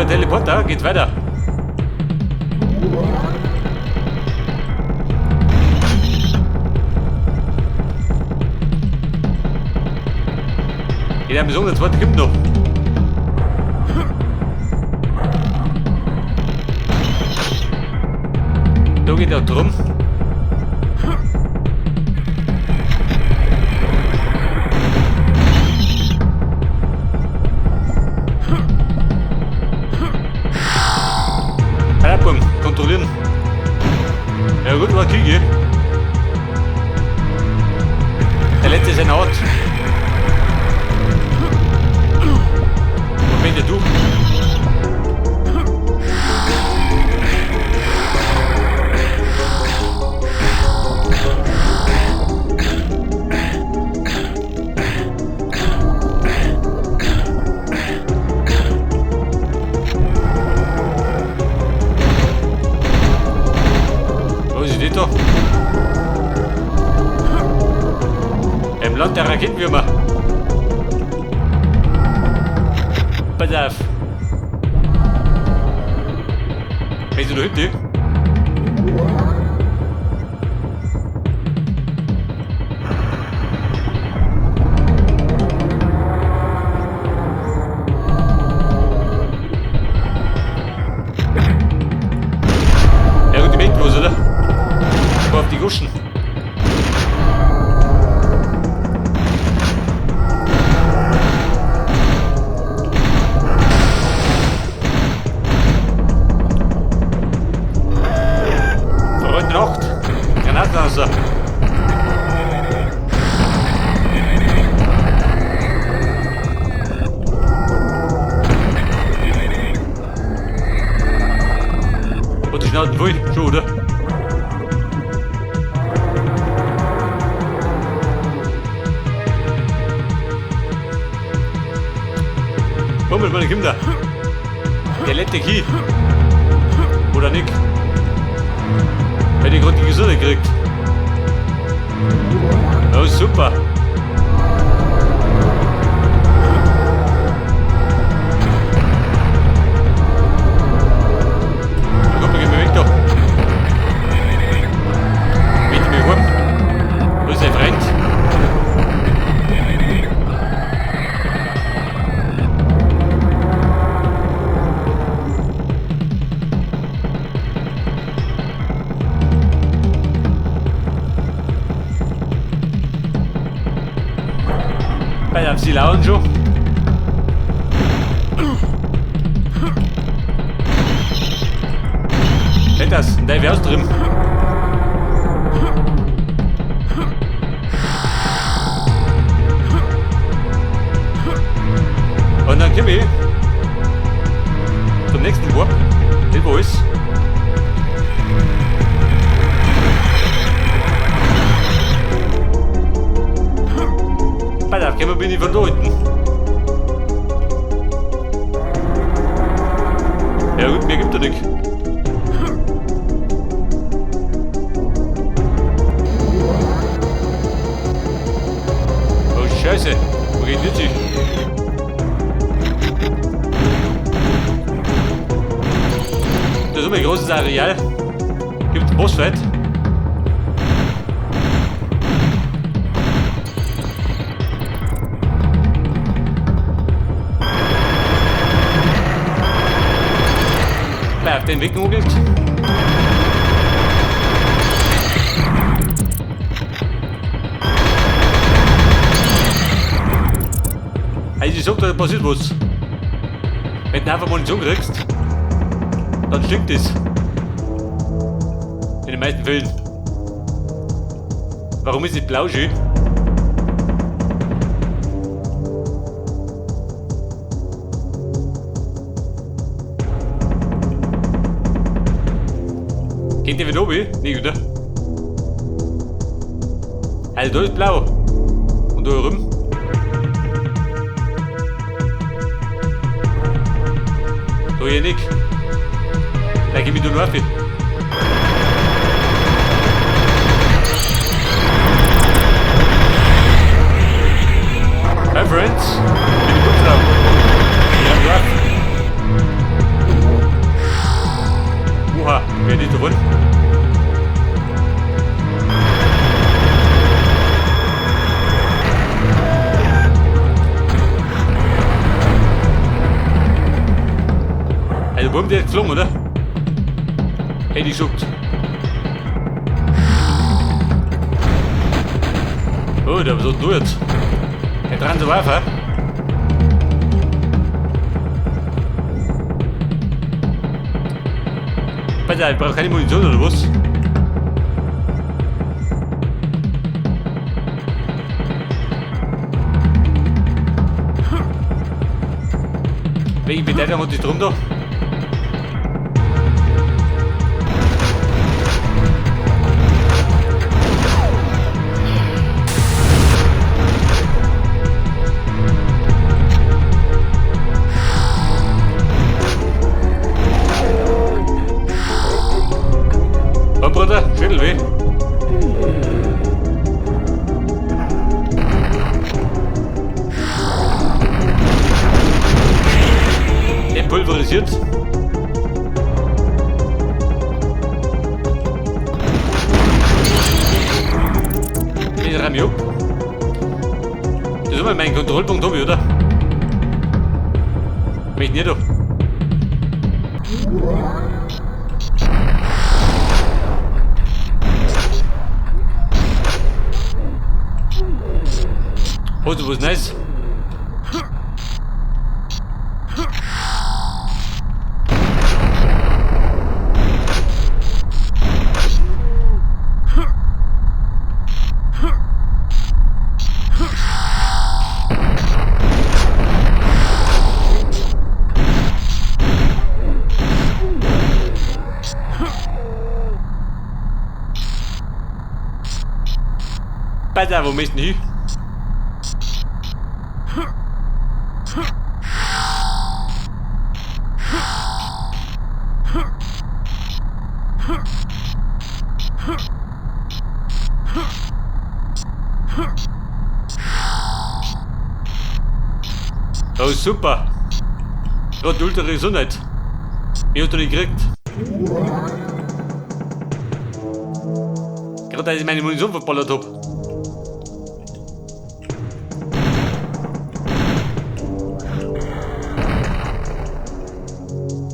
Über Teleporter geht's weiter. In der Mission, der zweite kommt noch. Da geht er drum. Abgang, kontrollieren. Ja gut, war Kriege. Der letzte ist ein Ort. Wo bin denn du? Wo ist die da? Im Land der Raketenwürmer. Pass auf. Bist du da hinten? Ja gut, die Weg bloß, oder? Wo auf die Guschen. Freunde Nacht. Granatenlancer. Und die Schnauzen voll, schon, oder? Komm mit meine Kinder. Der letzte Key. Oder nicht? Hätte ich gerade die Gesundheit gekriegt. Oh, super. Na gut, dann gehen wir weg da. Mit mir rum. Wo ist dein Freund? Bei der Sie lauern schon. Geht das? Der wär's drin. Und dann komm ich zum nächsten Warp. Das wo ist. Pass auf, komm, bin ich von da hinten. Ja gut, mehr gibt er nicht. Oh Scheiße, wo geht denn jetzt hin? Das ist immer ein großes Areal. Gibt einen Bossfight. Auf den Weg genugelt. Also ich sag, da passiert was. Wenn du einfach Munition kriegst, dann stinkt es. In den meisten Fällen. Warum ist es blau schön? Geht der wieder oben? Nee, oder? Also da ist blau. Und da rum. Da hier nicht. Da geh ich da nur auf. Hi friends, bin ich Putzfrau. Ich hab drauf. Der Wurm, der ist geflogen, oder? Hätte ich gesagt. Oh, der was du jetzt? Der dran so weiter. Pass auf, ich brauche keine Munition oder was? Welche Bedeutung hat das drum da? Oh, Bruder, Schädelweh. Der pulverisiert. Den räum ich ab. Das ist immer mein Kontrollpunkt, hab ich, oder? Möchte nicht da. Hast du was Neues? Pass auf, wo möchten hin? Oh, super. Gerade die ultra Gesundheit. Ich hab doch nicht gekriegt. Gerade als ich meine Munition verballert hab.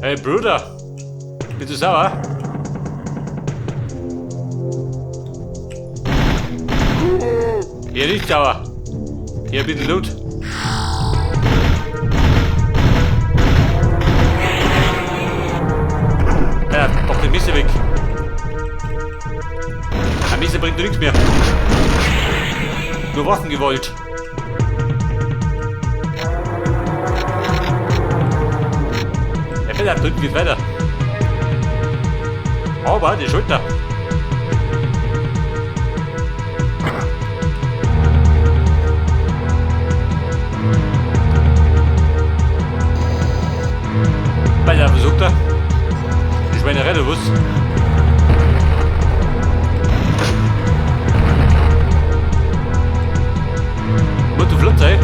Hey Bruder, bist du sauer? Hier nicht sauer. Hier ein bisschen Loot. Ja, pack den Misse weg. Ein Misse bringt nichts mehr. Nur Waffen gewollt. Ja, da drüben geht weiter. Aber die Schulter. Bei der versucht er. Die Schweinerei, oder was? Muss du flott sein?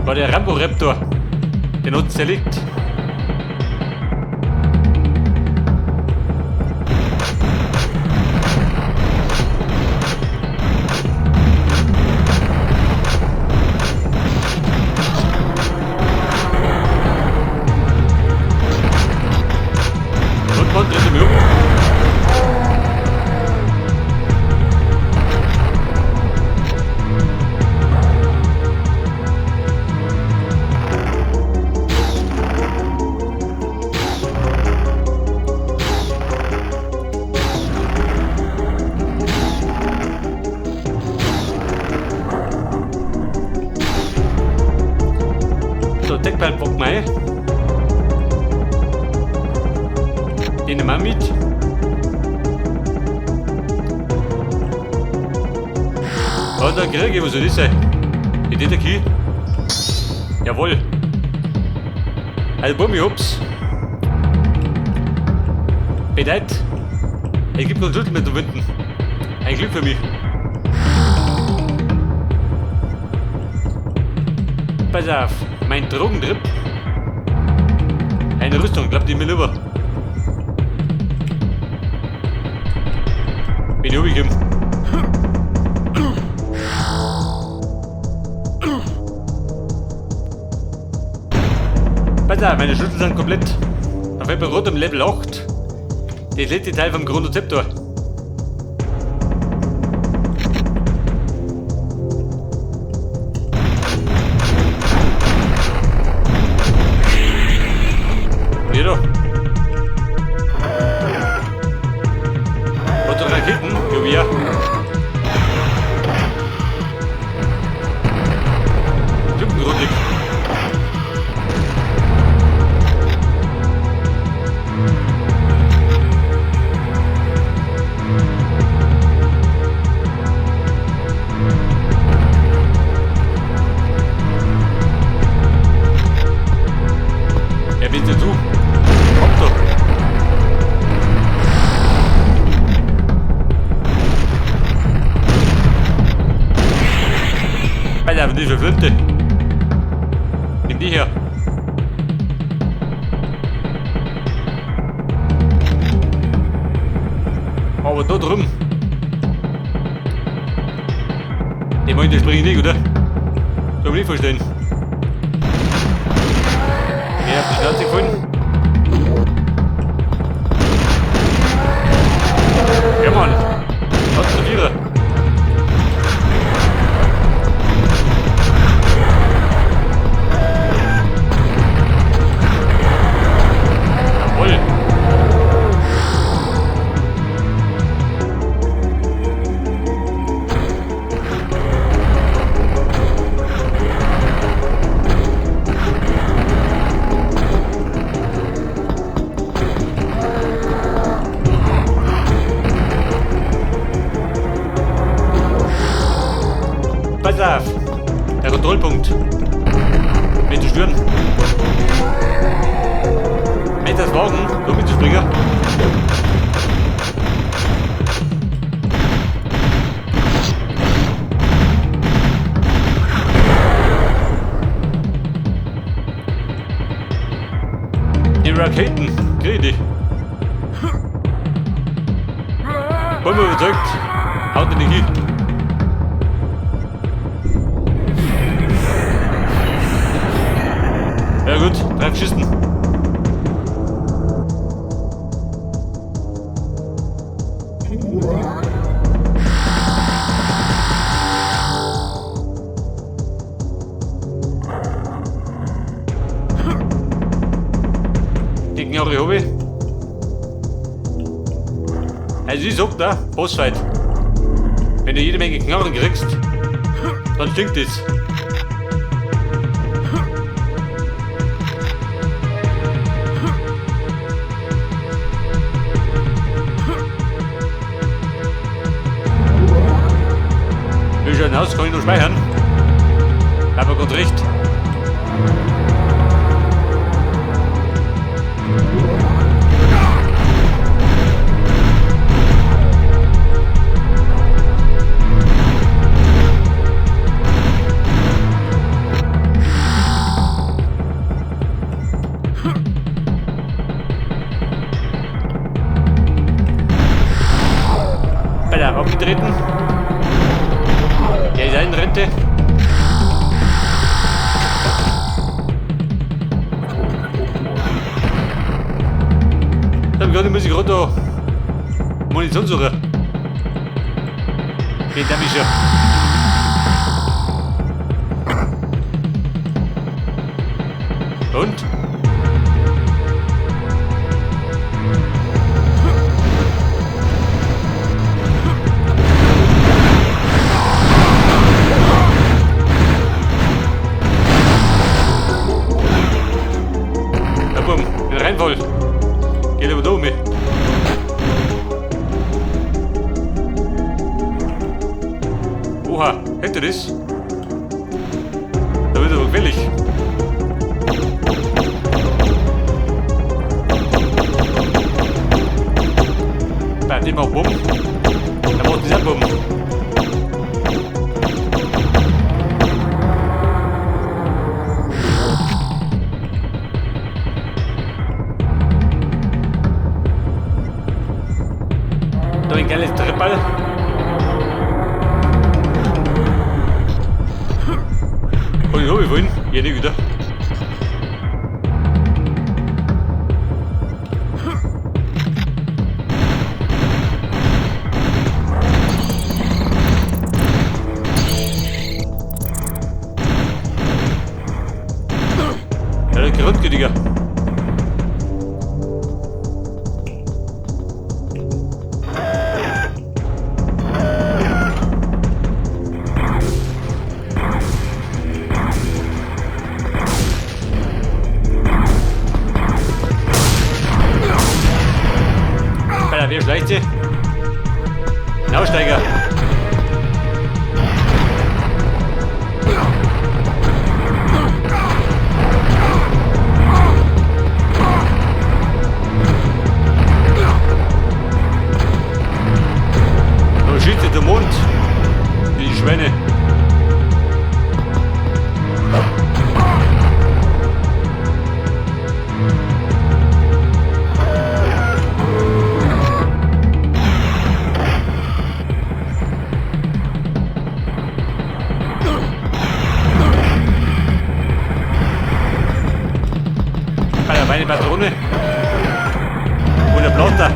War der Rambo-Raptor. Den hat zerlegt. Und man dreht mich um. So, Deckball packen wir ein. Den nehmen wir mit. Oh, da krieg ich, was soll das sein? Die Idee der Key. Jawohl. Also, Bummi, ups. Bedeutet, es gibt keinen Schlüssel mehr zu finden. Ein Glück für mich. Pass auf, mein Drogentrip. Rüstung, ich glaub, die mir lieber. Bin ich runtergekommen. Pass auf, meine Schlüssel sind komplett. Dann fällt mir rot am Level 8. Das letzte Teil vom Chronozeptor. Hier da. Hat er Raketen? Glaub ich ja. Juckenrundig. Ja, bitte du. Komm doch. Alter, aber die Flinte. Nimm die her. Aber da drüben. Die wollen, die springen nicht, oder? Kann ich nicht verstehen. Ich hab die Schnauze gefunden. Ja, Mann. Was zu Vierer. Jawohl. Pass auf! Der Kontrollpunkt. Mit zu stören. Wenn das wagen, da mitzuspringen. Die Raketen, krieg ich die. Voll überzeugt. Haut die nicht hin. Ja gut, 3 Geschichten. Die Knarre hab ich. Also ich sag da, Bossfight. Wenn du jede Menge Knarren kriegst, dann stinkt es. Wie schaut denn aus? Kann ich noch speichern? Bleib mir ganz recht. Alter, abgetreten. Der ist in Rente. Dann gerade muss ich gerade da Munition suchen. Geht der mich schon. Und? Ja, bumm, den Reinfall. Geht aber da um mich. Oha, hätte das? Da wird aber gefährlich. Bei dem auch Bumm. Da macht dieser Bumm. Kasperl. Und ich hab ich wollen. Ja, nicht wieder. Ja, der Grundgütiger. Alter, wer schleicht sich? Ein Aussteiger. Da schießt der Mond. Die Schweine. Alter, meine Patrone. Und der Plotter.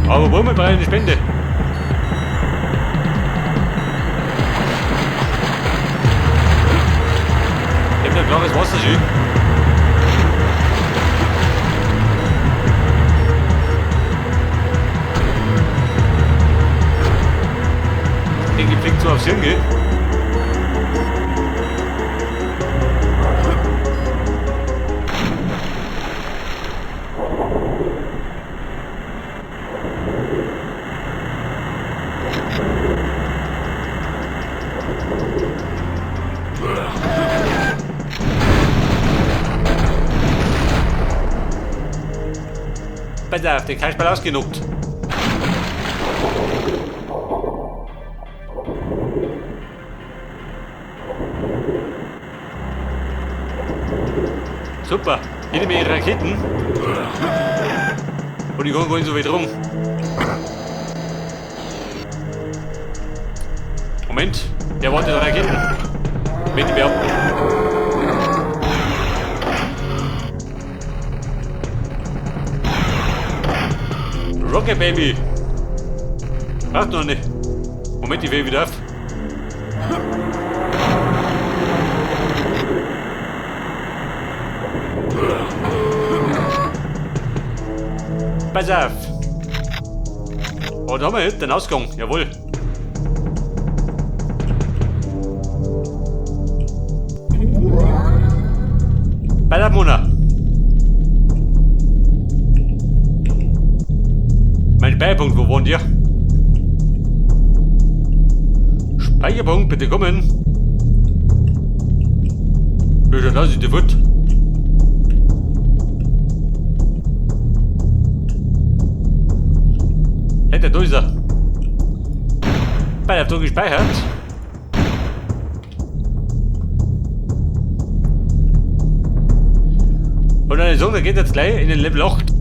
Aber wollen wir bei einer Spende? Ich hab ein klares Wasser schön. Ich denke, ich fliegt so aufs Hirn, gell? Pass auf, den Kasperl ausgenockt. Super, hier nehme ich Raketen. Und ich kann gar nicht so weit rum. Moment, der wartet Raketen. Mit dem behaupten. Rocket Baby! Braucht noch nicht. Moment, ich will wieder auf. Pass auf! Oh, da haben wir jetzt den Ausgang. Jawohl. Pass auf, Mona. Mein Speicherpunkt, wo wohnt ihr? Speicherpunkt, bitte kommen. Wie schaut aus, ist die Foot? Hey, da ist er. Bei der gespeichert. Und eine Sonne geht jetzt gleich in den Level 8.